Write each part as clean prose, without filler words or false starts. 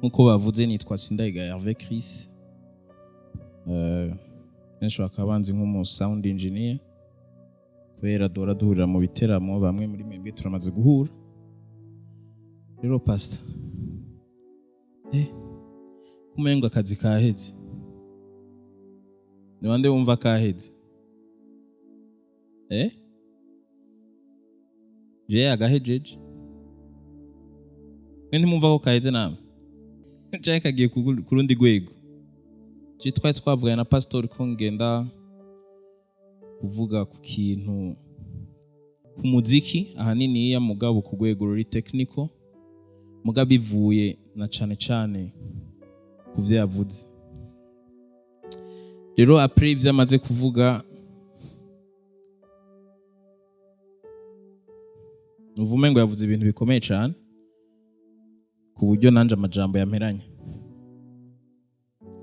Nk'uko bavuze, nitwa Sindayigaya Hervé Chris. Benshi bakaba banzi nk'umu sound engineer kubera duhora duhurira mu biteramo, bamwe muri mwebwe turamaze guhura. Rero pastor, kumengo akazi kaheze, ni bande wumva kaheze? Je agahejeje, mwe ntimwumva ko kaheze namwe canke kagiye ku rundi rwego? Je twari twavuganye na pastor ko ngenda kuvuga ku kintu ku muziki ahanini ya mugabo ku rwego ruri technical, mugabo bivuye na cane cane ku vyo yavuze. Rero après ivyo amaze kuvuga, nuvume ngo yavuze ibintu bikomeye cane ku buryo nanje amajambo yamperanye,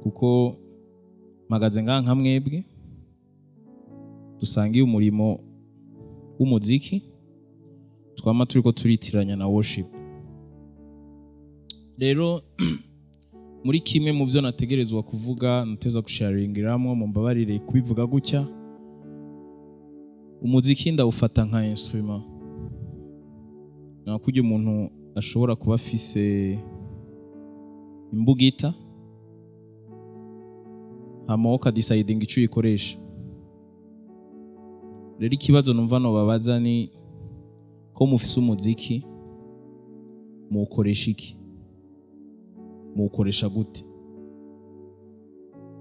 kuko mpagaze ngaha nka mwebwe dusangiye umurimo w'umuziki, twama turiko turitiranya na worship. Rero muri kimwe mu byo nategerezwa kuvuga, nateza gusharingiramwo, mumbabarire kubivuga gutya, umuziki ndawufata nka instrument. Nakurya umuntu ashobora kuba afise imbugita hama wowe ukadecidinga ico uyikoresha. Rero ikibazo numva nobabaza ni ko mufise umuziki, muwukoresha iki? Muwukoresha gute?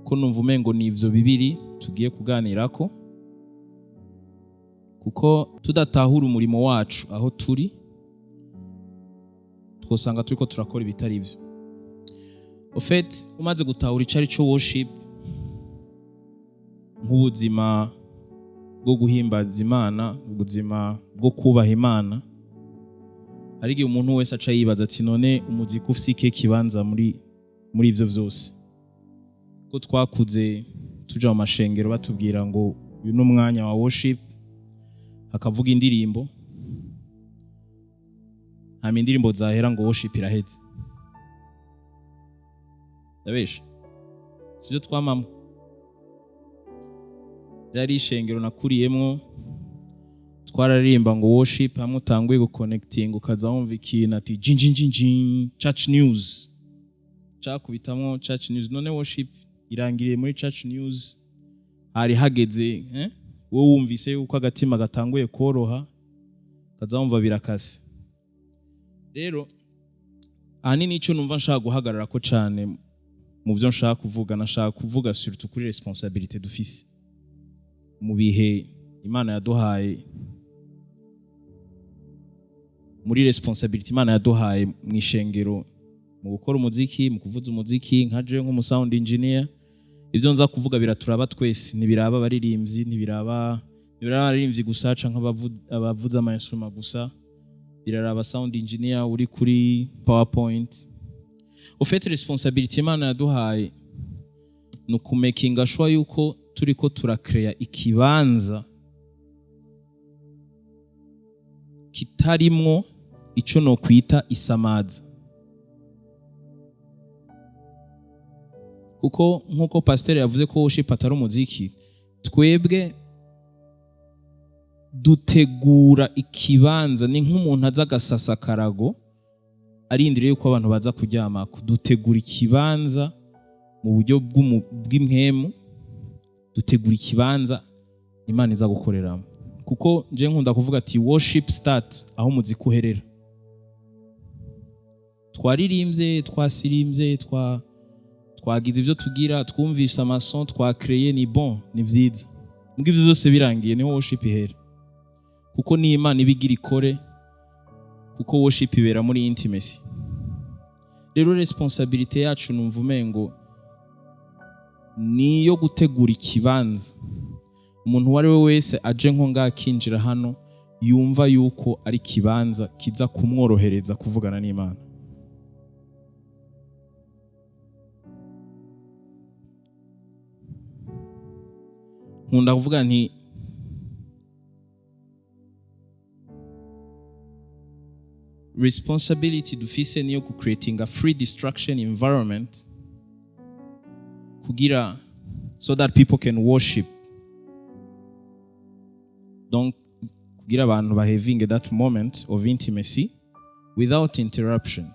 Ko numva umengo ni ivyo bibiri tugiye kuganirako, kuko tudatahura umurimo wacu aho turi, twosanga turiko turakora ibitari vyo. Au fait, umaze gutahura ico ari co worship nk'ubuzima bwo guhimbaza Imana, ubuzima bwo kubaha Imana, hari igihe umuntu wese aca yibaza ati none umuziki ufise ikihe kibanza muri ivyo vyose? Ko twakuze tuja mu mashengero batubwira ngo uyu ni umwanya wa worship, hakavuga indirimbo, hama indirimbo zahera ngo worship iraheze. Ndabesha? Sivyo twamamwo? Ryari ishengero nakuriyemwo, twararirimba ngo worship, hamwe utanguye guconnecting ukaza wumva ikintu ati jin jin jin jin, church news, cakubitamwo church news. None worship irangiriye muri church news? Hari hageze wowe wumvise yuko agatima gatanguye koroha, kaza wumva birakase. Rero ahanini ico numva nshaka guhagarara ko cane mu vyo nshaka kuvuga, nashaka kuvuga surtout kuri responsabilité dufise mu bihe Imana yaduhaye, muri responsabilité Imana yaduhaye mu ishengero, mu gukora umuziki, mu kuvuza umuziki. Nka jewe nk'umu sound engineer, ivyo nza kuvuga biraturaba twese, ntibiraba abaririmbyi, ntibiraba abaririmbyi gusa canke abavuza ama instrument gusa, biraraba sound engineer uri kuri PowerPoint. Au fait, responsabilité Imana yaduhaye ni ukumakinga sure yuko turiko turakreya ikibanza kitarimwo ico nokwita isamaza, kuko nk'uko pasiteri yavuze ko worship atari umuziki, twebwe dutegura ikibanza. Ni nk'umuntu aza agasasa akarago arindiriye yuko abantu baza kuryama. Dutegura ikibanza mu buryo bw'impwemu, dutegura ikibanza Imana iza gukoreramo, kuko nje nkunda kuvuga ati worship start aho umuziki uherera. Twaririmbye, twasirimbye, twagize ivyo tugira, twumvise amason, twakreye, ni bon, ni vyiza, mbwo ivyo byose birangiye niho worship ihera, kuko ni Imana ibigira ikore, kuko worship ibera muri intimacy. Rero responsabilité yacu numva umengo ni iyo gutegura ikibanza umuntu uwo ari we wese aje nko ngaha akinjira hano yumva yuko ari ikibanza kiza kumworohereza kuvugana n'Imana. Nkunda kuvuga nti Responsibility dufise niyo ku creating a free distraction environment kugira so that people can worship. Donc kugira abantu bahavinge that moment of intimacy without interruption.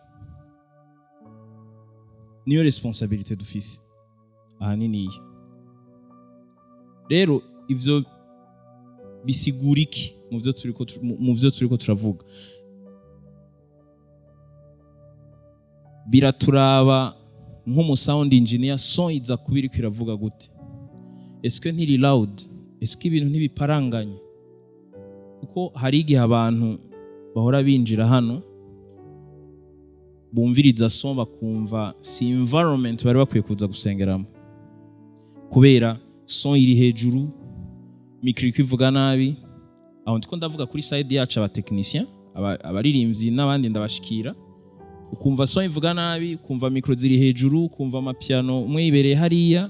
Niyo responsibility dufise ahanini iyi. Rero ivyo bisigura iki mu vyo turiko turavuga? Biraturaba nk'umu sound engineer, son iza kuba iriko iravuga gute? Est-ce que ntiri loud? Est-ce que ibintu ntibiparanganye? Kuko hari igihe abantu bahora binjira hano bumviriza son bakumva si environment bari bakwiye kuza gusengeramo, kubera son iri hejuru, micro iriko ivuga nabi. Aho ndiko ndavuga kuri side yacu aba technicien, abaririmbyi n'abandi ndabashikira. Ukumva son ivuga nabi, ukumva micro ziri hejuru, ukumva amapiano umwe yibereye hariya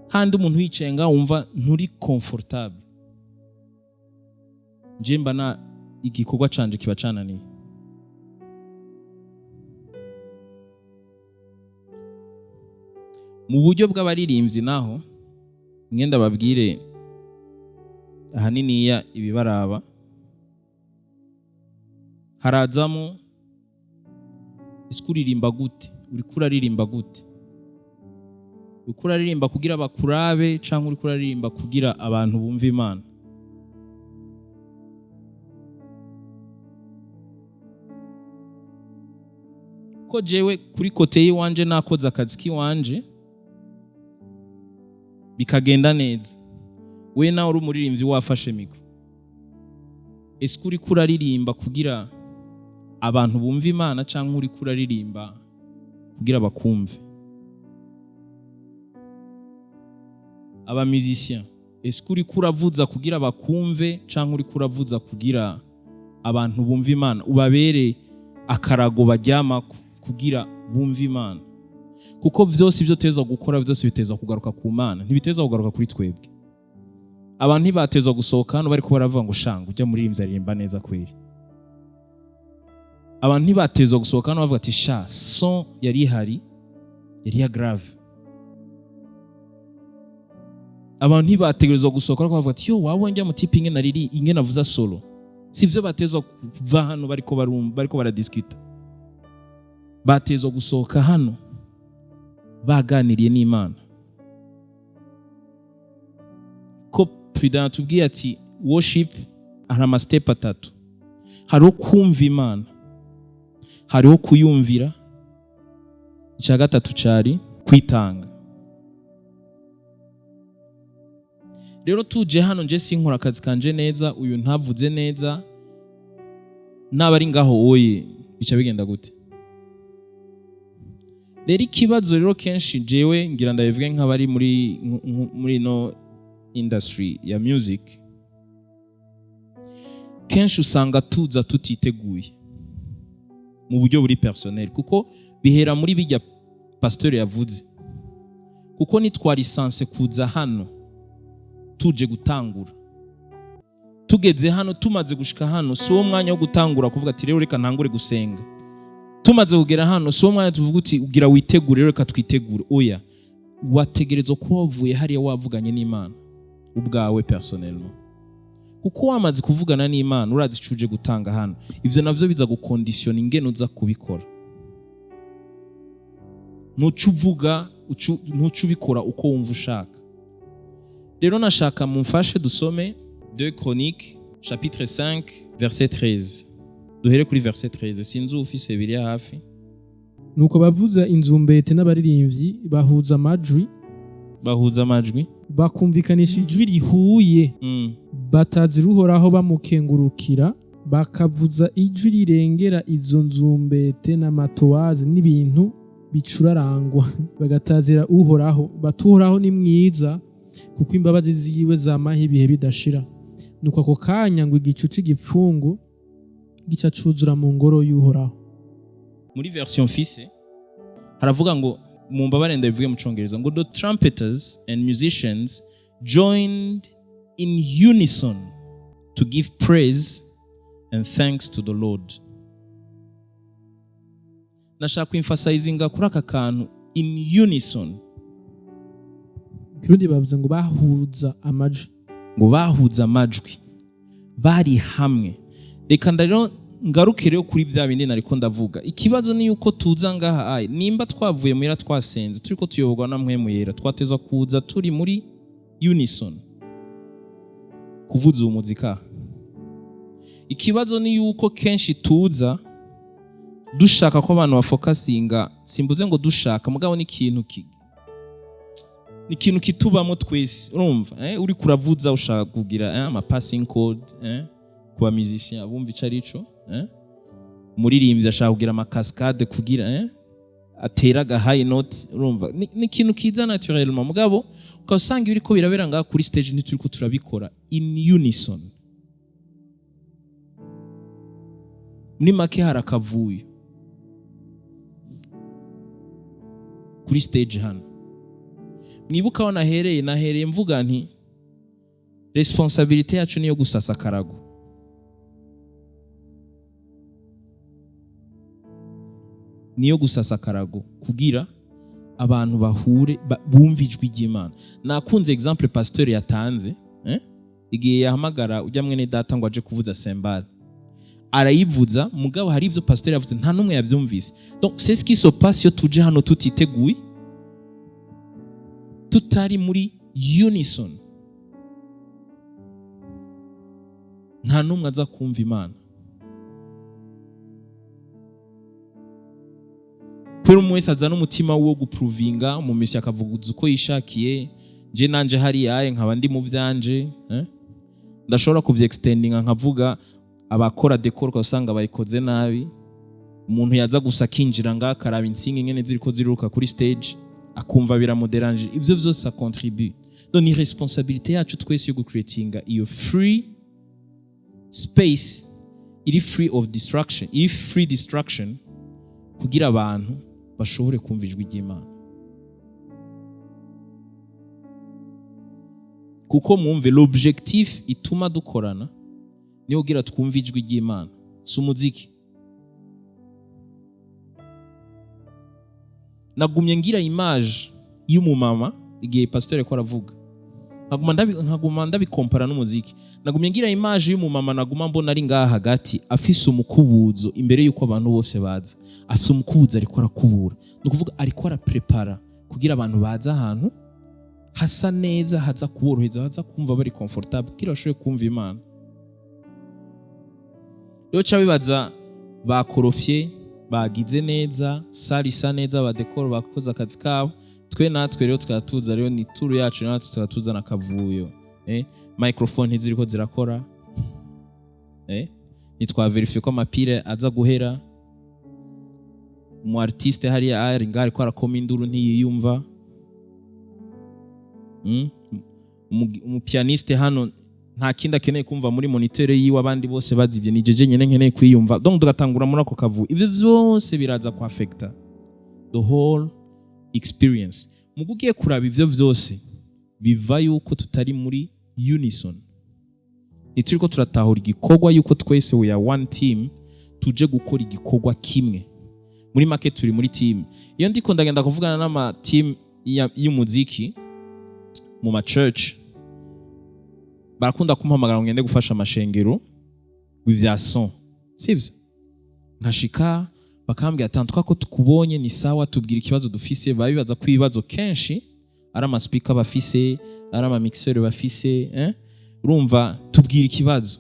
handi, umuntu yicaye ngaho wumva nturi comfortable. Nje mba na igikorwa canje kiba cananiye. Mu buryo bw'abaririmbyi naho, mwenda babwire ahaniniya ibibaraba, harazamo ese uririmba gute, uriko uraririmba gute, uriko uraririmba kugira bakurabe canke uriko uraririmba kugira abantu bumve Imana. Ko jewe kuri côté y'iwanje nakoze akazi k'iwanje bikagenda neza, we nawe uri umuririmbyi wafashe micro, ese uriko uraririmba kugira abantu bumve Imana canke uriko uraririmba kugira bakumve? Aba musicien, ese uriko uravuza kugira bakumve canke uriko uravuza kugira abantu bumve Imana, ubabere akarago baryamako kugira bumve Imana? Kuko vyose ibyo teza gukora vyose biteza kugaruka ku Mana, ntibiteza kugaruka kuri twebwe. Abantu ntibatezwa gusohoka hano bariko baravuga ngo shanga ujya muri aririmba neza kweri. Abantu ntibatezwa gusohoka hano bavuga ati sha son yari ihari yari ya grave. Abantu ntibategerezwa gusohoka bariko bavuga ati yo wawe njya mu type ingene ariri ingene avuza solo. Sivyo batezwa kuva hano bariko barumva bariko baradiskita. Batezwa gusohoka hano baganiriye n'Imana. Ko Prudent tubwiye ati worship hari ama step atatu: hariho kumva Imana, hariho kuyumvira, icya gatatu cari kwitanga. Rero tuje hano nje sinkora akazi kanje neza, uyu ntavuze neza, naba ari ngaho oye bica bigenda gute? Rero ikibazo rero kenshi jewe ngira ndabivuge nk'abari muri no industry ya music, kenshi usanga tuza tutiteguye mu buryo buri personnel, kuko bihera muri bijya pasteur yavuze. Kuko nitwari censé kuza hano tuje gutangura, tugeze hano tumaze gushika hano si wo mwanya wo gutangura kuvuga ati rero reka ntangure gusenga. Tumaze kugera hano si wo mwanya tuvuga uti ugira witegure, rero reka twitegure. Oya, wategerezwa kuba wavuye hariya wavuganye n'Imana ubwawe personnellement, kuko wamaze kuvugana n'Imana urazi ico uje gutanga hano. Ivyo navyo biza gukondisiona ingene uza kubikora. Ntuca uvuga, ntuca ubikora uko wumva ushaka. Rero nashaka mumfashe dusome 2 Chroniques chapitre 5 verset 13. Duhere kuri verset 13, sinzi ufise Bibiliya hafi. Nuko bavuza inzumbete n'abaririmbyi bahuza amajwi, bahuza amajwi, bakumvikanisha ijwi rihuye, batazira Uhoraho bamukengurukira, bakavuza ijwi rirengera izo nzumbete n'amatowazi n'ibintu bicurarangwa, bagatazira Uhoraho bati: Uhoraho ni mwiza, kuko imbabazi ziwe zamaho ibihe bidashira. Nuko ako kanya ngo igicu c'igipfungu gica cuzura mu ngoro y'Uhoraho. Muri version mfise haravuga ngo, mumbabare ndabivuge mu Congereza, ngo the trumpeters and musicians joined in unison to give praise and thanks to the Lord. Nashaka kwemphasizinga kuri aka kantu, in unison. Kirundi bavuze ngo bahuza amajwi. Ngo bahuza amajwi, bari hamwe. Reka rero ngaruke rero kuri bya bindi nariko ndavuga. Ikibazo ni yuko tuza ngaha ayi, nimba twavuye muhira twasenze, turiko tuyoborwa na Mpwemu Yera, twateza kuza turi muri unison kuvuza uwo muzika. Ikibazo ni yuko kenshi tuza dushaka ko abantu bafokasinga, simbuze ngo dushaka, mugabo ni ikintu ni ikintu kitubamo twese, urumva, uri kuravuza ushaka kugira ama passing chord, ku ba musicien abumva ico arico, umuririmbyi ashaka kugira ama cascade kugira atera aga high note, urumva, ni ikintu kiza naturellement, mugabo ukasanga ibiriko birabera ngaha kuri stage ntituriko turabikora in unison. Muri make, hari akavuyo kuri stage hano. Mwibuka aho nahereye mvuga nti responsabilité yacu niyo gusasa akarago. Niyo gusasa akarago kugira abantu bahure, bumve ijwi ry'Imana. Nakunze exemple pasteur yatanze, igihe yahamagara ujya mwene data ngo aje kuvuza cymbale, arayivuza, mugabo hari ivyo pasteur yavuze nta numwe yavyumvise. Donc c'est ce qui se passe iyo tuje hano tutiteguye, tutari muri unison, nta numwe aza kumva Imana, kubera umwe wese azana umutima wo guprovinga mu misi, akavuguza uko yishakiye. Nje nanje hariya nkaba ndi mu vyanje, Ndashobora kuvyextendinga nkavuga abakora décor, ugasanga bayikoze nabi. Umuntu yaza gusa akinjira ngaha, akaraba insinga ingene ziriko ziruka kuri stage, akumva biramuderanje. Ivyo vyose ça contribue. Donc ni responsabilité yacu twese yo gucreatinga iyo free space iri free of distraction, iri free distraction, kugira abantu bashobore kumva ijwi ry'Imana. Kuko mwumve, l'objectif ituma dukorana niyo kugira twumve ijwi ry'Imana, si umuziki. Nagumye ngira image y'umumama igihe pasteur ariko aravuga, nkaguma ndabikompara n'umuziki. Nagumye ngira image y'umumama, naguma mbona ari ngaha hagati afise umukubuzo imbere y'uko abantu bose baza, afise umukubuzo ariko arakubura, ni ukuvuga ariko araprepara kugira abantu baza ahantu hasa neza, haza kuboroheza, haza kumva bari comfortable, kugira bashobore kumva Imana. Rero ca bibaza bakorofye, bagize neza, salle isa neza, ba décor bakoze akazi kabo, twe natwe rero tukaba tuza rero ni tour yacu, natwe tukaba tuzana akavuyo, microphone ntiziriko zirakora, ntitwaverifiye ko amapire aza guhera. Umu artiste hariya ari ngaho ariko arakoma induru, ntiyiyumva. Umupianiste hano nta kindi akeneye kumva muri moniteur yiwe, abandi bose bazibye, ni jeje nyene nkeneye kwiyumva. Donc tugatangura muri ako kavuyo. Ivyo vyose biraza ku affecta the whole experience. Mugu ugiye kuraba, ivyo vyose biva yuko tutari muri unison, ntituriko turatahura igikorwa yuko twese we are one team, tuje gukora igikorwa kimwe. Muri make, turi muri team. Iyo ndiko ndagenda kuvugana n'ama team y'umuziki mu ma church, barakunda kumpamagara ngo ngende gufasha amashengero w'ivya son, sivyo? Nkashika bakambwira ati twa ko tukubonye ni sawa, tubwira ikibazo dufise. Babibaza ko ibibazo kenshi ari ama speaker bafise, ari ama mixeur bafise, Urumva, tubwira ikibazo,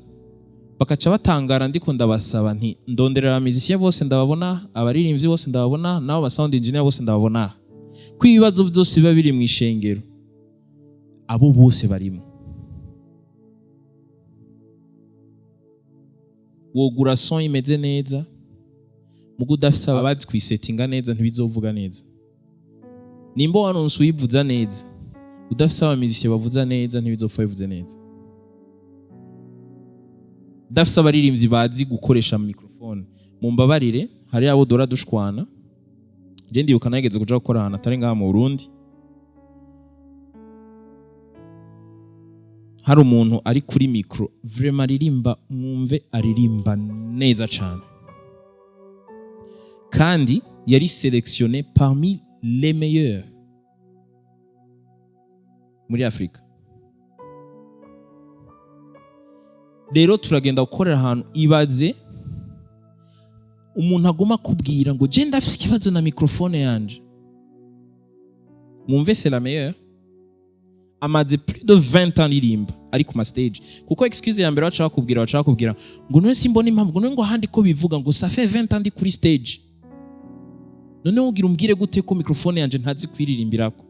bakaca batangara. Ndiko ndabasaba nti ndonderera abamizisiye bose ndababona, abaririmbyi bose ndababona, n'abo ba sound engineer bose ndababona, ko ibibazo byose biba biri mu ishengero abo bose barimo. Wogura son imeze neza, mugo udafise abazi kuyisetinga neza, ntibizovuga neza. Nimba waronse uyivuza neza, udafise abamizisiye bavuza neza, ntibizopfa bivuze neza. Udafise abaririmbyi bazi gukoresha microphone, mumbabarire, hari abo dora dushwana. Je ndibuka nageze kuja gukora ahantu atari ngaha mu Burundi, hari umuntu ari kuri micro, vraiment aririmba, mwumve, aririmba neza cane, kandi Yari sélectionné parmi les meilleurs muri Afrika. Rero turagenda gukorera ahantu, ibaze umuntu aguma akubwira ngo je ndafise ikibazo na microphone yanje. Mwumve, c'est la meilleure, amaze plus de 20 ans aririmba ari ku ma stage. Kuko excuse ya mbere baca bakubwira ngo none simbona impamvu, ngo none ngo ahandi ko bivuga ngo ça fait 20 ans ndi kuri stage, none ugira umbwire gute ko microphone yanje ntazi kwiririmbirako?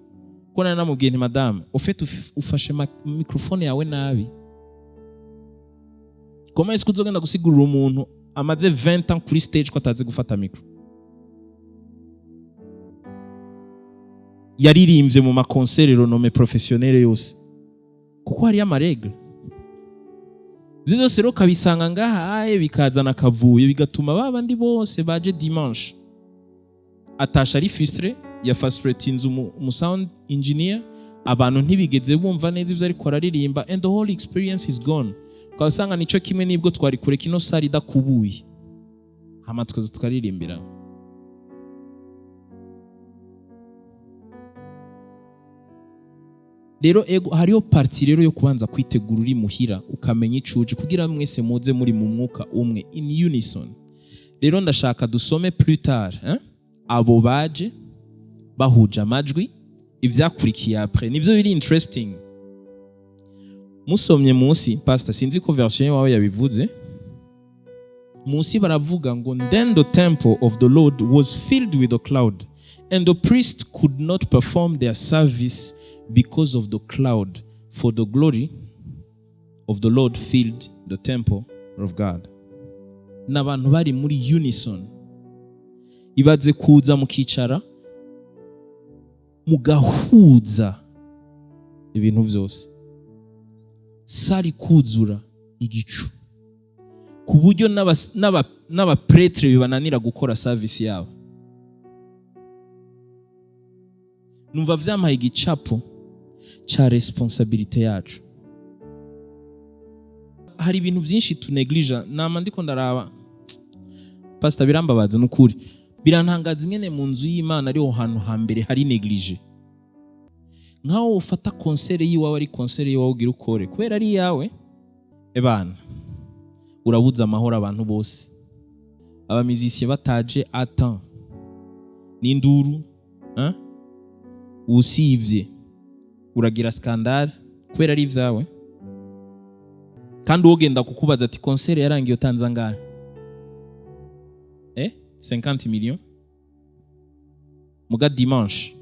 Ko nari namubwiye nti: "Madame, ufite ufashe microphone yawe nabi." Comment est-ce que uzogenda gusigurira umuntu amaze 20 ans kuri stage ko atazi gufata micro? Yaririmbye mu ma concert renommé professionnel yose, kuko hariyo ama règles. Ibyo byose rero ukabisanga ngaha aye, bikazana akavuyo, bigatuma ba bandi bose baje dimanche atasha ari frustré, ya frustratinze umu sound engineer, abantu ntibigeze bumva neza ibyo ariko araririmba, and the whole experience is gone. Ukaba usanga nico kimwe nibwo twari kureka ino salle idakubuye, hama tukaza tukaririmbira. Rero ego, hariho partie rero yo kubanza kwitegura uri muhira, ukamenya icuje, kugira mwese muze muri mu mwuka umwe, in unison. Rero ndashaka dusome plus tard, hein? Abo baje bahuje amajwi, ivyakurikiye après nivyo biri interesting. Musomye munsi, pastor, sinzi ko version yawe yabivuze, munsi baravuga ngo: "Then the temple of the Lord was filled with a cloud, and the priest could not perform their service because of the cloud, for the glory of the Lord filled the temple of God." N'abantu bari muri unison. Ibaze kuza mukicara, mugahuza ibintu byose, salle kuzura igicu, ku buryo n'aba prêtre bibananira gukora service yabo. Numva vyampaye igicapo ca responsabilité yacu. Hari ibintu byinshi tuneglige. Nama ndiko ndaraba, pastor, birambabaza nukuri, birantangaza ingene mu nzu y'Imana ariho hantu hambere hari négligé. Nkaho ufata concert y'iwawe, ari concert y'iwawe ugira ukore kubera ari iyawe, ebana urabuza amahoro abantu bose. Aba musiciens bataje atan n'induru, hein? Usivye uragira scandale kubera ari ivyawe. Kandi uwogenda kukubaza ati: "Concert yarangiye utanze angahe?" 50 millions. Muga dimanche,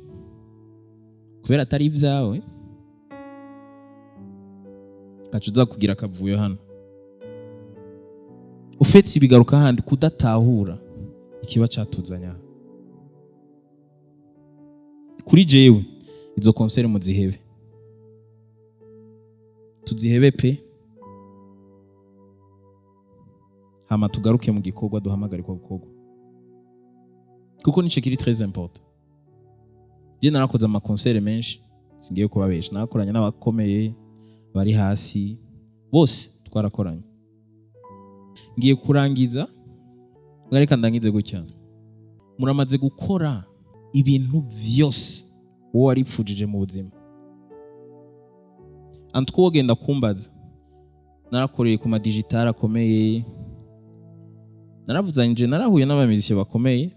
kubera atari ibyawe, gaca uza kugira akavuyo hano. Ufetse ibigaruka handi kudatahura ikiba catuzanye aha. Kuri jewe, izo concert muzihebe, tuzihebe pe, hama tugaruke mu gikorwa duhamagarirwa gukorwa, kuko nico kiri très important. Je narakoze ama concert menshi, singiye kubabesha, narakoranye n'abakomeye, bari hasi, bose twarakoranye. Ngiye kurangiza, reka ndangize gutya: muramaze gukora ibintu vyose wowe waripfujije mu buzima. Antwo wogenda kumbaza, narakoreye ku ma digital akomeye, naravuzanyije, narahuye n'aba musiciens bakomeye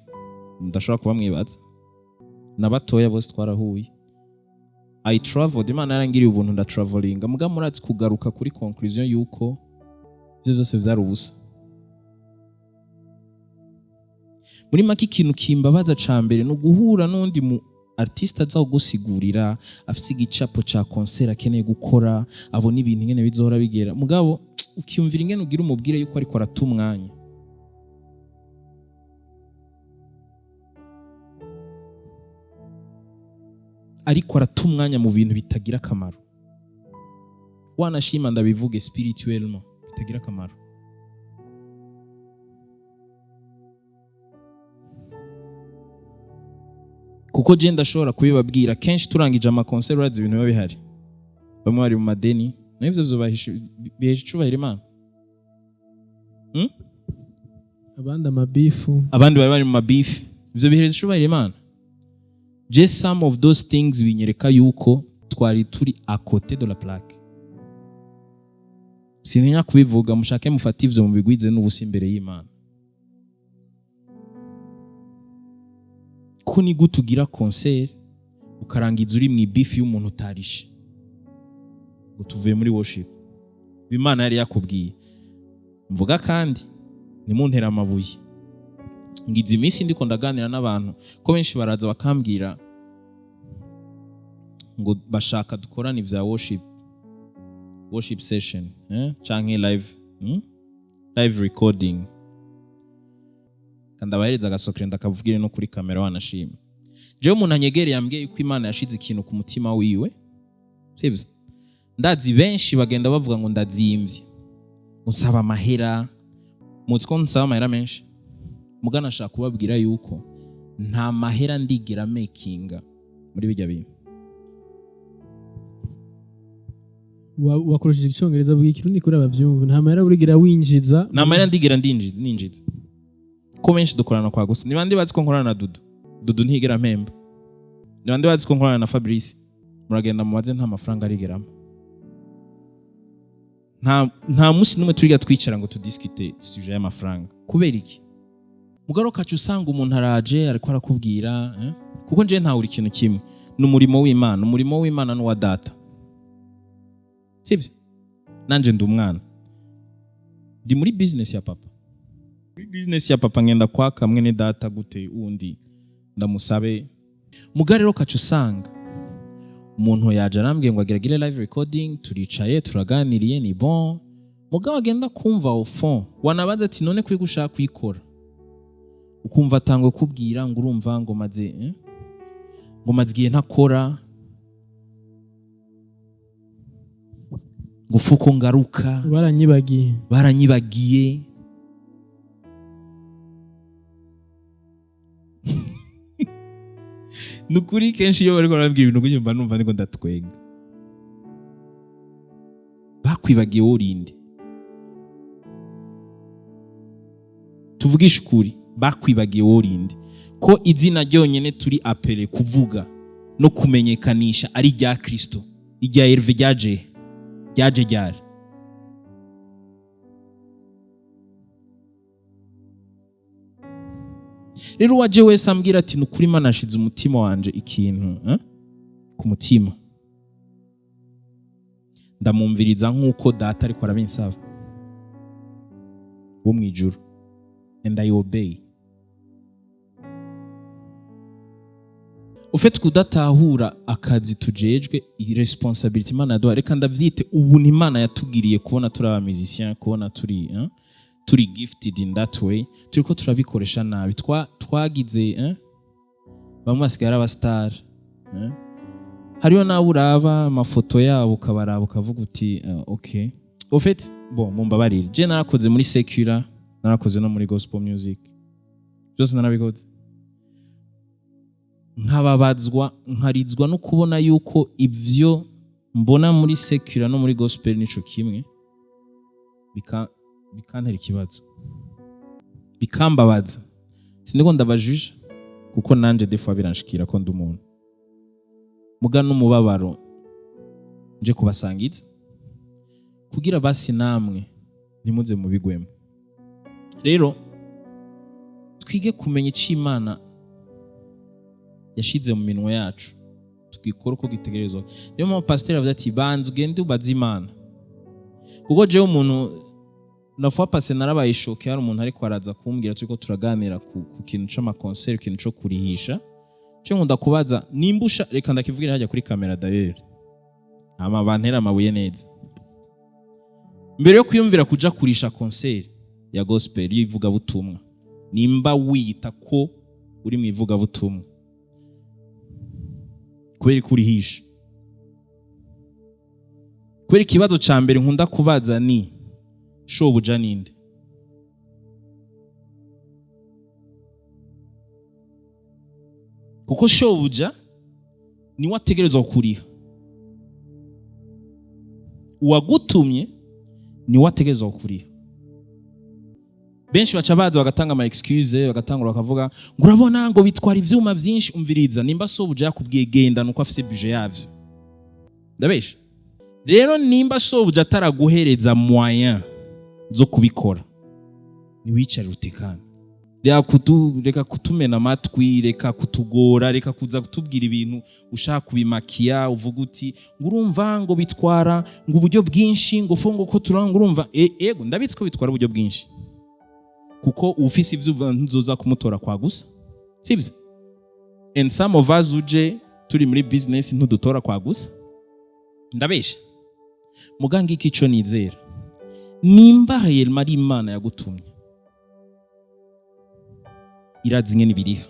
mudashobora kuba mwibaza, na batoya, bose twarahuye. I traveled, Imana yarangiriye ubuntu, ndatravelinga. Muga murazi kugaruka kuri conclusion yuko ibyo byose vyari ubusa. Muri make, ikintu kimbabaza ca mbere ni uguhura n'undi mu artiste aza kugusigurira, afise igicapo ca concert akeneye gukora, abona ibintu ingene bizohora bigera, mugabo ukiyumvira ingene ugira umubwire yuko ariko arata umwanya. Ariko arata umwanya mu bintu bitagira akamaro. Wanashima ndabivuge spirituellement, bitagira akamaro. Kuko je ndashobora kubibabwira, kenshi turangije ama concert, urazi ibintu biba bihari, bamwe bari mu madeni. N'ivyo bihesha icubahiro Imana? Abandi amabifu. Abandi bari bari mu mabifu. Ivyo bihereza icubahiro Imana? Je, some of those things binyereka yuko twari turi à côté de la plaque. Sintinya kubivuga, mushake mufate ivyo mubigwize n'ubusa imbere y'Imana. Ko ni gute ugira concert ukarangiza uri mu ibifi y'umuntu utarishe ngo tuvuye muri worship? Imana yari yakubwiye. Mvuga kandi ntimuntere amabuye, ngize iminsi ndiko ndaganira n'abantu ko benshi baraza bakambwira ngo bashaka dukorane ibya worship session, canke live, Live recording. Kandi abahereza agasokere ndakavugire no kuri kamera wanashima. Jewe umuntu anyegereye yambwiye yuko Imana yashize ikintu ku mutima wiwe, sivyo? Ndazi benshi bagenda bavuga ngo ndazimvye, ngo nsaba amahera. Muzi ko nsaba amahera menshi, mugana ashaka kubabwira yuko nta mahera ndigera makinga muri bijya bintu. Wakoresheje icyongereza, bw'ikirundi Kirundi kuri abavyumva. Nta mahera burigira winjiza. Nta mahera ndigera ninjiza. Ko benshi dukorana kwa gusa, ni bande bazi ko nkorana na Dudu? Dudu ntigera mpemba. Ni bande bazi ko nkorana na Fabrice? Muragenda mubaze, nta mafaranga arigeramo. Nta munsi n'umwe turiga twicara ngo tudiscute sujet y'amafaranga. Kubera iki? Mugaro kacu usanga umuntu araje ariko arakubwira, Kuko nje ntawuri ikintu kimwe, ni umurimo w'Imana. Umurimo w'Imana n'uwa data, sibyo? Nanje ndi umwana, ndi muri business ya papa. Muri business ya papa ngenda kwaka mwene data gute wundi ndamusabe? Muga rero kacu usanga umuntu yaje arambwiye ngo ageragere live recording, turicaye turaganiriye, ni bon. Mugabo agenda kumva au fond, wanabaza ati none kwiga ushaka kuyikora, ukumva atangwe kubwira ngo urumva ngo maze, ngo maze igihe ntakora, ngo fuko ngaruka. Baranyibagiye. Baranyibagiye. Ni ukuri, kenshi iyo bariko barambwira ibintu gutyo mba numva ndiko ndatwenga. Bakwibagiye wowe urinde? Tuvugishe ukuri, bakwibagiye wowe urinde? Ko izina ryonyene turi appelé kuvuga no kumenyekanisha ari irya Kristo, irya Herve ryaje ryari? Rero uwaje wese ambwira ati ni ukuri Imana yashize umutima wanje ikintu, ku mutima, ndamwumviriza nk'uko data ariko arabinsaba wo mu ijuru, and I obey. Ufite kudatahura akazi tujejwe, iyi responsibility Imana yaduha, reka ndavyite ubuntu Imana yatugiriye kubona turi aba musiciens, kubona turi gifted in that way, turiko turabikoresha nabi. Twagize, bamwe basigaye ari abastar, Hariyo nawe uraba amafoto yabo ukabaraba ukavuga uti okay. Au fait, bon, mumbabarire, je narakoze muri secular, narakoze no muri gospel music, byose narabikoze, nkababazwa nkarizwa no kubona yuko ivyo mbona muri secular no muri gospel nico kimwe, bikantera ikibazo, bikambabaza. Siniko ndabajije kuko nanje des fois biranshikira ko ndi umuntu, muga n'umubabaro nje kubasangiza kugira basi namwe ntimuze mubigwemo. Rero twige kumenya ico Imana yashize mu minwe yacu, tugikora uko gitegerezwa. Niyo mpamvu pasiteri avuze ati banza ugende ubaze Imana. Kuko jewe umuntu la fois passée narabaye choqué, hari umuntu ariko araza kumbwira, turiko turaganira ku kintu c'ama concert, ikintu co kurihisha. Cyo nkunda kubaza nimbusha, reka ndakivugira hajya kuri kamera d'ailleurs, ama bantera amabuye neza. Mbere yo kwiyumvira kuja kurisha concert ya gospel y'ivugabutumwa, nimba wiyita ko uri mu ivugabutumwa, kubera ko urihisha? Kubera ikibazo ca mbere nkunda kubaza ni shobuja ninde? Kuko shobuja niwe ategerezwa kuriha, uwagutumye niwe ategerezwa kuriha. Benshi baca baza bagatanga ama excuse, bagatangura bakavuga ngo urabona ngo bitwara ivyuma vyinshi. Umviriza, nimba sobuja yakubwiye genda, nuko afise budget yavyo. Ndabesha? Rero nimba sobuja ataraguhereza moyen zo kubikora, niwicarire utekane. Reka kutumena amatwi, reka kutugora, reka kuza kutubwira ibintu ushaka kubimakiya, uvuga uti ngo urumva ngo bitwara ngo uburyo bwinshi, ngo fo ngo ko turanga urumva. Ego, ndabitse ko bitwara uburyo bwinshi, kuko ufise ivyo uvuga ntuzoza kumutora kwa gusa, sibyo? And some of us uje turi muri business ntudutora kwa gusa. Ndabesha? Muganga, iki ico nizera, nimba réellement ari Imana yagutumye, irazi ingene ibiriha,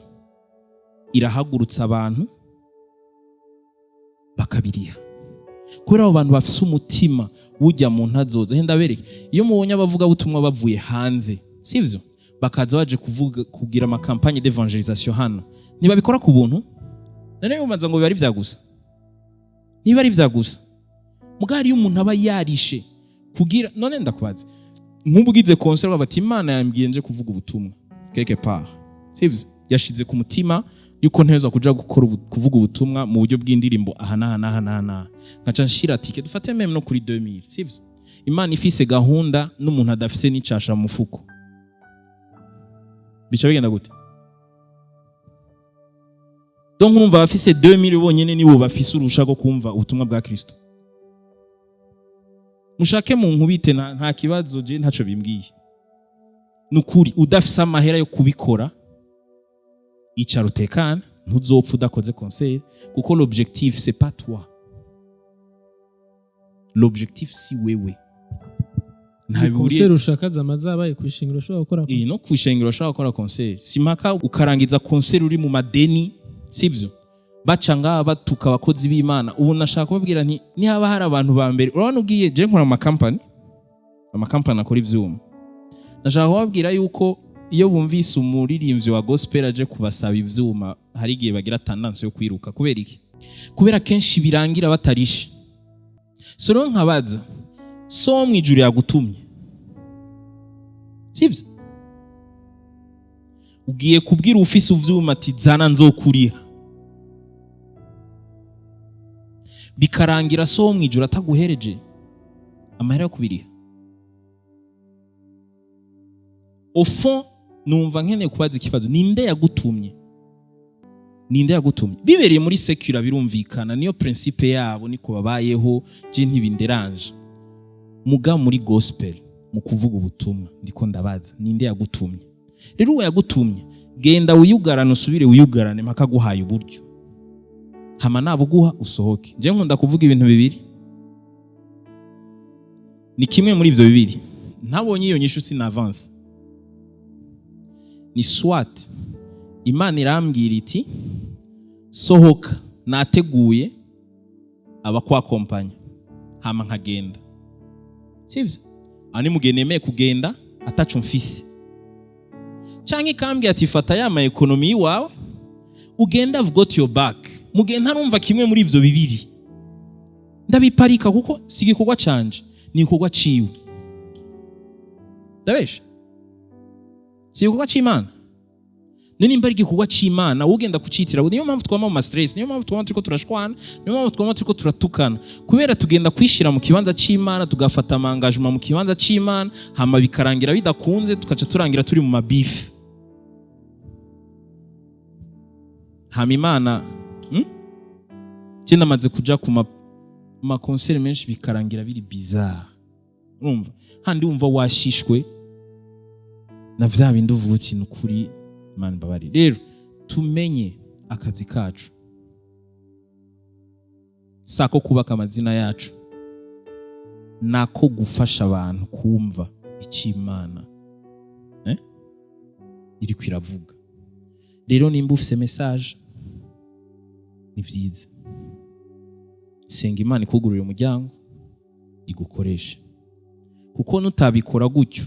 irahagurutsa abantu bakabiriha, kubera abo bantu bafise umutima wujya mu ntazoza. Henda bereke, iyo mubonye abavuga butumwa bavuye hanze, sivyo, bakaza baje kuvuga, kugira ama campagne d'évangélisation hano, ntibabikora ku buntu. None mubanza ngo biba ari vya gusa? Niba ari vya gusa, mugabo hariyo umuntu aba yarishe kugira. None ndakubaza, nk'ubu ugize concert, bati Imana yambwiye nje kuvuga ubutumwa quelque part, sivyo? Yashize ku mutima yuko nteza kuja gukora kuvuga ubutumwa mu buryo bw'indirimbo aha n'aha n'aha n'aha n'aha, nkaca nshira ticket, dufate même no kuri 2000, sivyo? Imana ifise gahunda n'umuntu adafise n'icasha mu mufuko, bica bigenda gute? Donc urumva abafise 2000 bonyene nibo bafise urusha rwo kumva ubutumwa bwa Kristo. Mushake mu nkubite, nta kibazo, je ntaco bimbwiye. Nukuri udafise amahera yo kubikora, icara utekane, ntuzopfa udakoze concert, kuko l'objectif c'est pas toi, l'objectif si wewe. Nta bihuriye. Concert ushaka zama zabaye kwishingiro, ushobora gukora. Eh, no kwishengero ushobora gukora concert, simpaka ukarangiza concert uri mu madeni, sivyo? Baca ngaha batuka abakozi b'Imana. Ubu nashaka kubabwira nti nihaba hari abantu ba mbere, urabona ugiye, je nkora mu makampani, amakampani akora ivyuma, nashaka kubabwira yuko iyo bumvise umuririmbyi wa gospel aje kubasaba ivyuma, hari igihe bagira tendance yo kwiruka. Kubera iki? Kubera kenshi birangira batarishe. So rero nkabaza, so mu ijuru yagutumye, sivyo? Ugiye kubwira ufise ivyuma ati zana nzokuriha, bikarangira so wo mu ijuru ataguhereje amahera yo kubiriha. Au fond numva nkeneye kubaza ikibazo: ninde yagutumye? Ninde yagutumye? Bibereye muri séculaire birumvikana, niyo principe yabo, niko babayeho, je ntibinderanje. Muga muri gospel, mu kuvuga ubutumwa, ndiko ndabaza: ninde yagutumye? Rero uwo yagutumye, genda wiyugarane, usubire wiyugarane mpaka aguhaye uburyo, hama nabuguha usohoke. Je nkunda kuvuga ibintu bibiri, ni kimwe muri ivyo bibiri. Ntabonye iyo nyishu sinavance. Ni soit Imana irambwira iti sohoka, nateguye abakwakompanya, hama nkagenda, sivyo? Aho ni mugihe nemeye kugenda ataco mfise. Canke ikambwira ati fata ya ma économies yiwawe ugenda, I've got your back. Mugihe ntarumva kimwe muri ivyo bibiri, ndabiparika, kuko si igikorwa canje, ni igikorwa ciwe. Ndabesha? Si igikorwa c'Imana? None nimba ari igikorwa c'Imana, ugenda kucitira, niyo mpamvu twama mu ma stress, niyo mpamvu twama turiko turashwana, niyo mpamvu twama turiko turatukana, kubera tugenda kwishira mu kibanza c'Imana, tugafata ama engagement mu kibanza c'Imana, hama bikarangira bidakunze, tukaca turangira turi mu mabifu. Hama Imana, Je namaze kuja ku ma concert menshi, bikarangira biri bizarre. Urumva handi wumva washishwe na vya bindi, uvuga uti nukuri Imana imbabarire. Rero tumenye akazi kacu sako kubaka amazina yacu, nako gufasha abantu kumva icyo Imana iriko iravuga. Rero nimba ufise message, ni vyiza, senga Imana ikugururira umuryango igukoreshe, kuko nutabikora gutyo,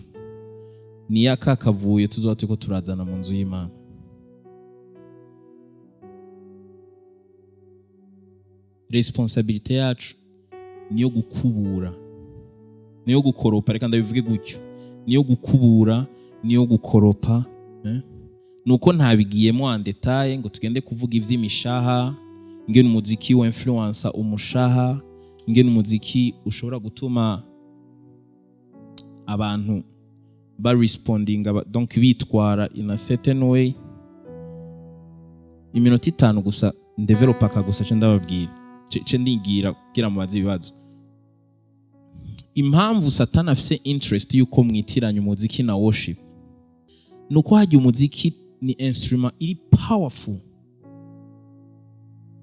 ni ya kakavuyo tuzoba turiko turazana mu nzu y'Imana. Responsabilité yacu niyo gukubura, niyo gukoropa, reka ndabivuge gutyo, niyo gukubura, Niyo gukoropa, eh? Nuko ntabigiyemo en détail ngo tugende kuvuga ivy'imishaha, ingene umuziki wa influença umushaha, ingene umuziki ushobora gutuma abantu ba respondinga, donc bitwara in a certain way. Iminota 5 gusa ndevelopa gusa, ce ndababwira, ce ndigira kugira mubaze ibibazo. Impamvu Satani afise interest yuko mwitiranya umuziki na worship nuko hajya umuziki ni instrument iri powerful,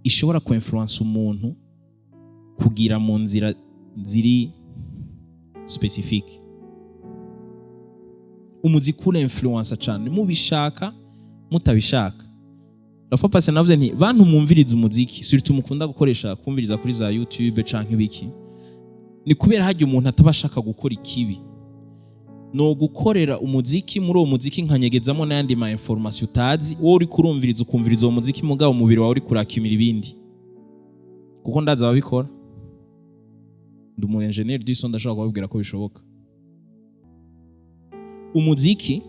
ishobora ku influence umuntu kugira mu nzira ziri specific. Umuziki ura influence cyane, mubishaka mutabishaka. La fois passée navuze nti bantu mwumviriza umuziki, surtout mukunda gukoresha kumviriza kuri za YouTube canke ibiki, ni kubera hajya umuntu ataba ashaka gukora ikibi, no gukorera umuziki. Muri uwo muziki nkanyegezamo n'ayandi ma information utazi. Wowe uri kurumviriza, ukumviriza uwo muziki, mugabo umubiri wawe uri kurakimira ibindi, kuko ndazi ababikora. Ndi umu ingénieur du son, ndashobora kubabwira ko bishoboka. Umuziki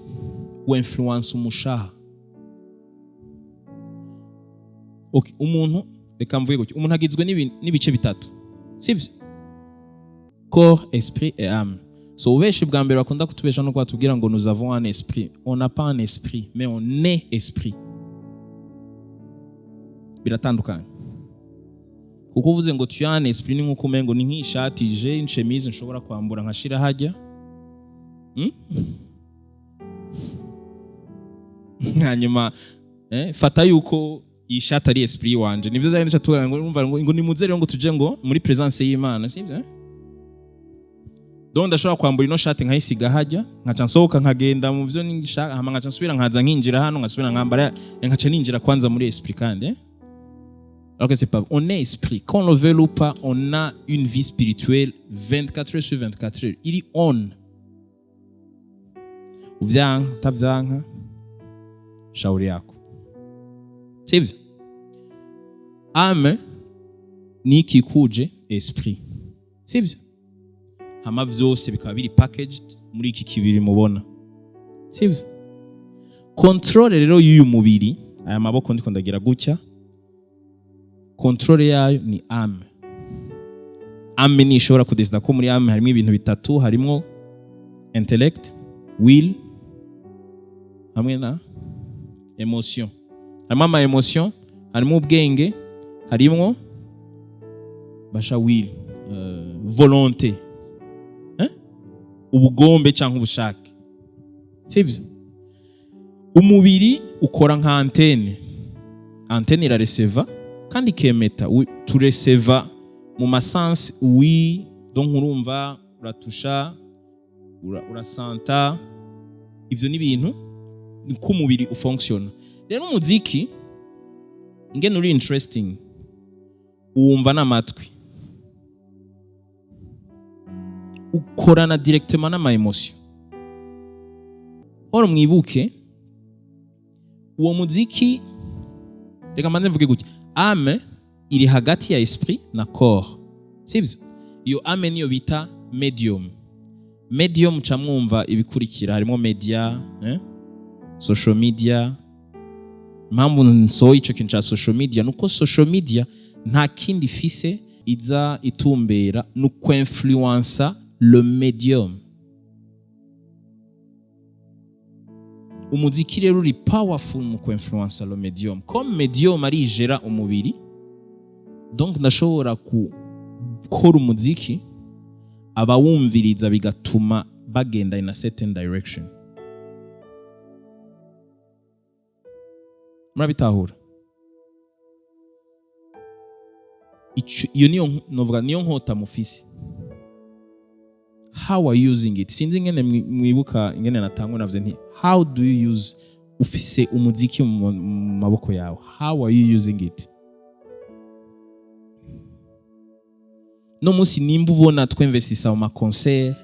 wa influence umushaha. Okay, umuntu, reka mvuge gutya, umuntu agizwe n'ibice bitatu, sivyo? Corps, esprit et âme. So ubeshi bwa mbere bakunda kutubesha no batubwira ngo nous avons un esprit. On n'a pas un esprit, mais on est esprit. Biratandukanye, kuko uvuze ngo tu as un esprit ni nkuko umengo ni nk'ishati, j'ai une chemise nshobora kwambura nkashira hajya, Hanyuma fata yuko iyi shati ari esprit wanje, nivyo vyari nico tuvuga ngo urumva ngo nimuze rero ngo tuje ngo muri présence y'Imana, sivyo, eh? Donc ndashobora kwambura ino shati nkayisiga hajya, nkaca nsohoka nkagenda mu byo nishaka, hama nkaca nsubira nkaza nkinjira hano, nkasubira nkambara, nkaca ninjira kwanza muri esprit kandi, eh? Alors que c'est pas, on est esprit, qu'on le veuille ou pas, on a une vie spirituelle 24 heures sur 24 heures iri on. Uvyanka utavyanka, shauri yako, sivyo? Âme ni ikikuje esprit, sivyo? Hama vyose bikaba biri packaged muri iki kibiri mubona, sivyo? Contrôle rero y'uyu mubiri, aya maboko ndiko ndagira gutya, contrôle yayo ni âme. Âme ni ishobora kudesida ko muri âme harimo ibintu bitatu: harimo intellect, will hamwe na émotion. Harimo ama émotion, harimo ubwenge, harimo basha will, volonté, eh? Ubugombe cyangwa ubushake, sivyo? Umubiri ukora nka antenne. Antenne irareseva kandi ikemeta. Tureseva mu ma sens, oui. Donc urumva, uratusha, urasanta, ivyo ni ibintu niko umubiri ufonctiona. Rero umuziki ingene uri interesting, uwumva n'amatwi, ukorana directement n'ama émotion. Oro mwibuke uwo muziki, reka mbanze mvuge gutya: âme iri hagati ya esprit na corps, sivyo? Iyo âme niyo bita medium. Medium ca mwumva ibikurikira, harimo media, eh? Social media. Impamvu nsohoye ico kintu ca social media nuko social media nta kindi ifise iza itumbera, ni ukwinfluensa le medium. Umuziki rero uri powerful mu kwinfluensa le medium. Comme medium arijera umubiri, donc ndashobora gukora umuziki abawumviriza bigatuma bagenda in a certain direction. Murabitahura? Iyo niyo novuga niyo nkota mufise. How are you using it? Sinzi ingene mwibuka ingene natangwa navuze nti how do you use, ufise umuziki mu maboko yawe, how are you using it? No munsi nimba ubona twinvestisa mu ma concert,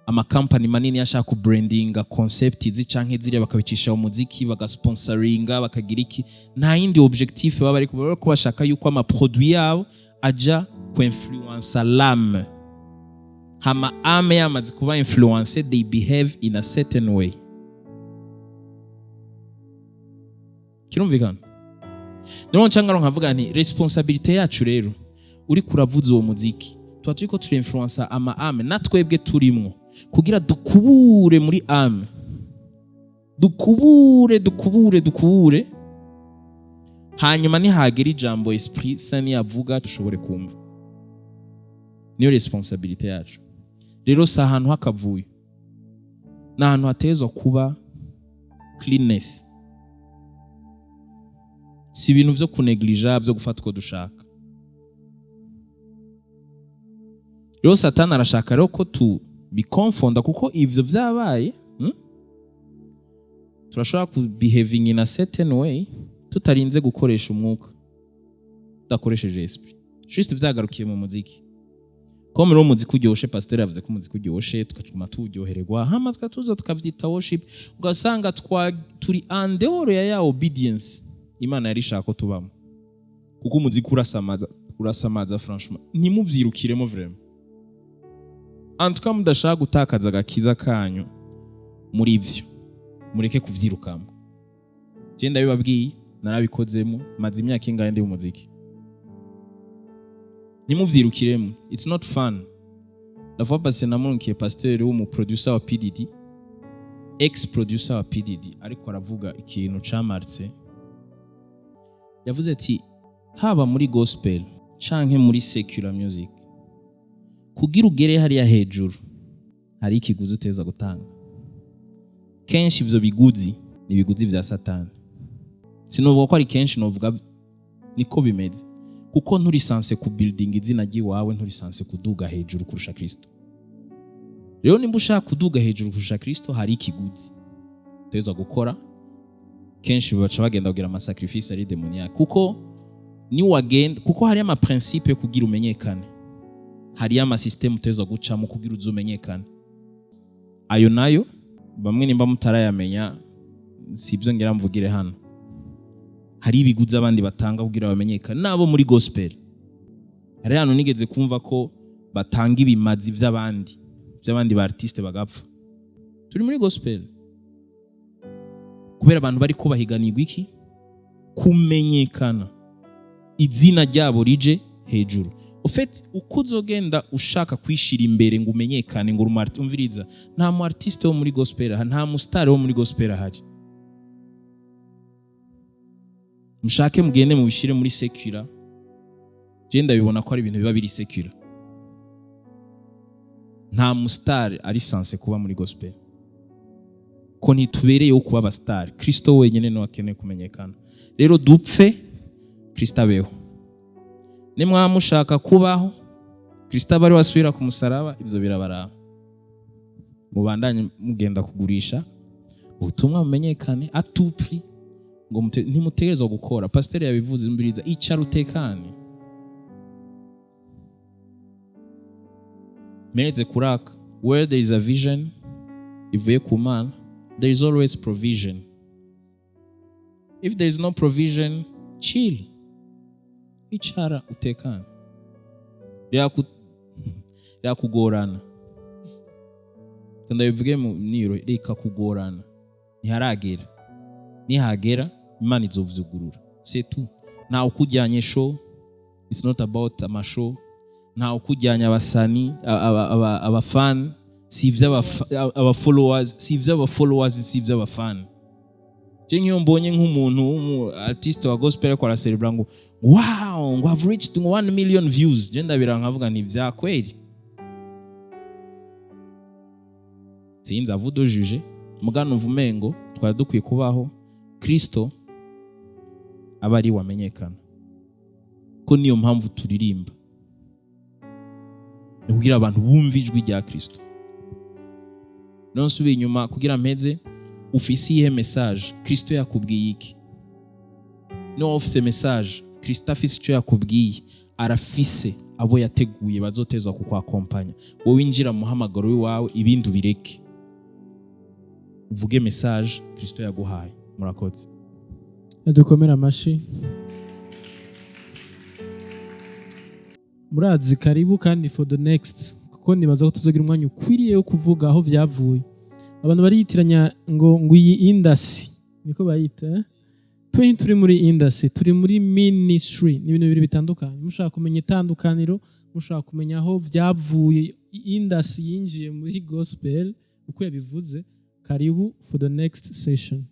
amakampani manini ashaka kubrandinga concept izi canke ziriya, bakabicisha mu muziki, bagasponsoringa, bakagira iki, nta yindi objectif baba bariko, baba bariko bashaka yuko ama produit yabo aja kuinfluensa l'âme. Hama âme yamaze kuba influence, they behave in a certain way. Kirumvikana? Rero nca nkavuga nti responsabilité yacu rero, uri kuravuza uwo muziki, tuba turiko turinfluensa ama âmes, na twebwe turimwo, kugira dukubure muri âme, dukubure, dukubure, dukubure, hanyuma nihagera ijambo Esprit Saint niyavuga, dushobore kumva. Niyo responsabilité yacu. Rero si ahantu hakavuyo, ni ahantu hatezwa kuba cleanness. Si ibintu vyo kuneglija, byo gufata uko dushaka. Rero Satani arashaka rero ko tubikonfonda, kuko ivyo vyabaye, Turashobora kubehaving in a certain way tutarinze gukoresha umwuka, tudakoresheje esprit, juste vyagarukiye mu muziki. Ko muri uwo muziki uryoshe, pasteur yavuze ko umuziki uryoshe, tukatuma tuwuryohererwa, hama tukatuza tukavyita worship, ugasanga turi en dehors ya obedience Imana yari ishaka ko tubamo, kuko umuziki urasamaza, urasamaza. Franchement, ntimuvyirukiremo vraiment. En tout cas, mudashaka gutakaza agakiza kanyu muri ivyo, mureke kuvyirukamo. Je ndabibabwiye, narabikozemo, maze imyaka ingahe ndi mu muziki. Ntimuvyirukiremo, it's not fun. La fois passée namurunkiye pasteur w'umu producer wa PDD, ex producer wa PDD, ariko aravuga ikintu camarse. Yavuze ati haba muri gospel canke muri secular music, kugira ugere hariya hejuru hari ikiguzi uteza gutanga. Kenshi ivyo biguzi ni ibiguzi vya Satani. Sinovuga ko ari kenshi, novuga niko bimeze, kuko nturi censé ku building izina ry'iwawe, nturi censé kuduga hejuru kurusha Kristo. Rero nimba ushaka kuduga hejuru kurusha Kristo, hari ikiguzi uteza gukora. Kenshi baca bagenda kugira amasacrifice ari démoniaque, kuko niwagenda, kuko hari ama principe yo kugira umenyekane, hari ama système uteza gucamo kugira uzumenyekane. Ayo nayo bamwe nimba mutarayamenya, si ibyo ngira mvugire hano. Hari ibiguzi abandi batanga kugira bamenyekane, nabo muri gospel. Hari hano nigeze kumva ko batanga ibimazi by'abandi ba artiste bagapfa. Turi muri gospel, kubera abantu bari ko bahiganirwa iki? Kumenyekana, izina ryabo rije hejuru. Ufite uko uzogenda ushaka kwishira imbere ngo umenyekane, ngo uri umviriza, nta mu artiste wo muri gospel ahari, nta mu star wo muri gospel ahari. Mushake mugende mubishire muri secular. Je ndabibona ko ari ibintu biba biri secular. Nta mu star ari censé kuba muri gospel, ko ntitubereyeho kuba aba star. Kristo wenyine niwe akeneye kumenyekana. Rero dupfe, Kristo abeho. Nimwaba mushaka kubaho, Kristo abe ari we asubira ku musaraba, ibyo birabaraba. Mubandanye mugenda kugurisha ubutumwa, bumenyekane à tout prix, ngo ntimutegerezwa gukora. Pasiteri yabivuze, umviriza, icara utekane. Mereze kuraka. Where there is a vision ivuye ku Mana, there is always provision. If there is no provision, chill, icara utekane. Yakugorana, ndabivuge mu niro, reka kugorana, ntiharagera. Nihagera Imana izovyugurura, c'est tout. Nta ukujyanye show, it's not about amashow. Nta ukujyanye abasani, abafan, si aba followers, si ivy'aba followers, si ivy'abafan. Je nk'iyo mbonye nk'umuntu w'umu artiste wa gospel ariko aracelebra ngo wow, ngo have reached 1 million views, je ndabira nkavuga nti vya kweli? Sinzi, à vous de juger. Mugano uvumengo twari dukwiye kubaho Kristo aba ari wamenyekana, ko niyo mpamvu turirimba, ni kugira abantu bumve ijwi rya Kristo. None nsubiye inyuma kugira mpeze, ufise iyihe message? Kristo yakubwiye iki? Niba ufise message, Kristo afise icyo yakubwiye, arafise abo yateguye bazotezwa kukwakompanya. Wowe winjira mu muhamagaro w'iwawe, ibindi ubireke, uvuge message Kristo yaguhaye. Murakoze. Dukomere amashi. Murazi, karibu kandi for the next, kuko nibaza ko tuzogira umwanya ukwiriye wo kuvuga aho vyavuye. Abantu bariyitiranya ngo iyi industry, niko bayita, eh? Twe turi muri industry, turi muri ministry. Ni ibintu bibiri bitandukanye. Mushaka kumenya itandukaniro, mushaka kumenya aho vyavuye, industry yinjiye muri gospel uko yabivuze, karibu for the next session.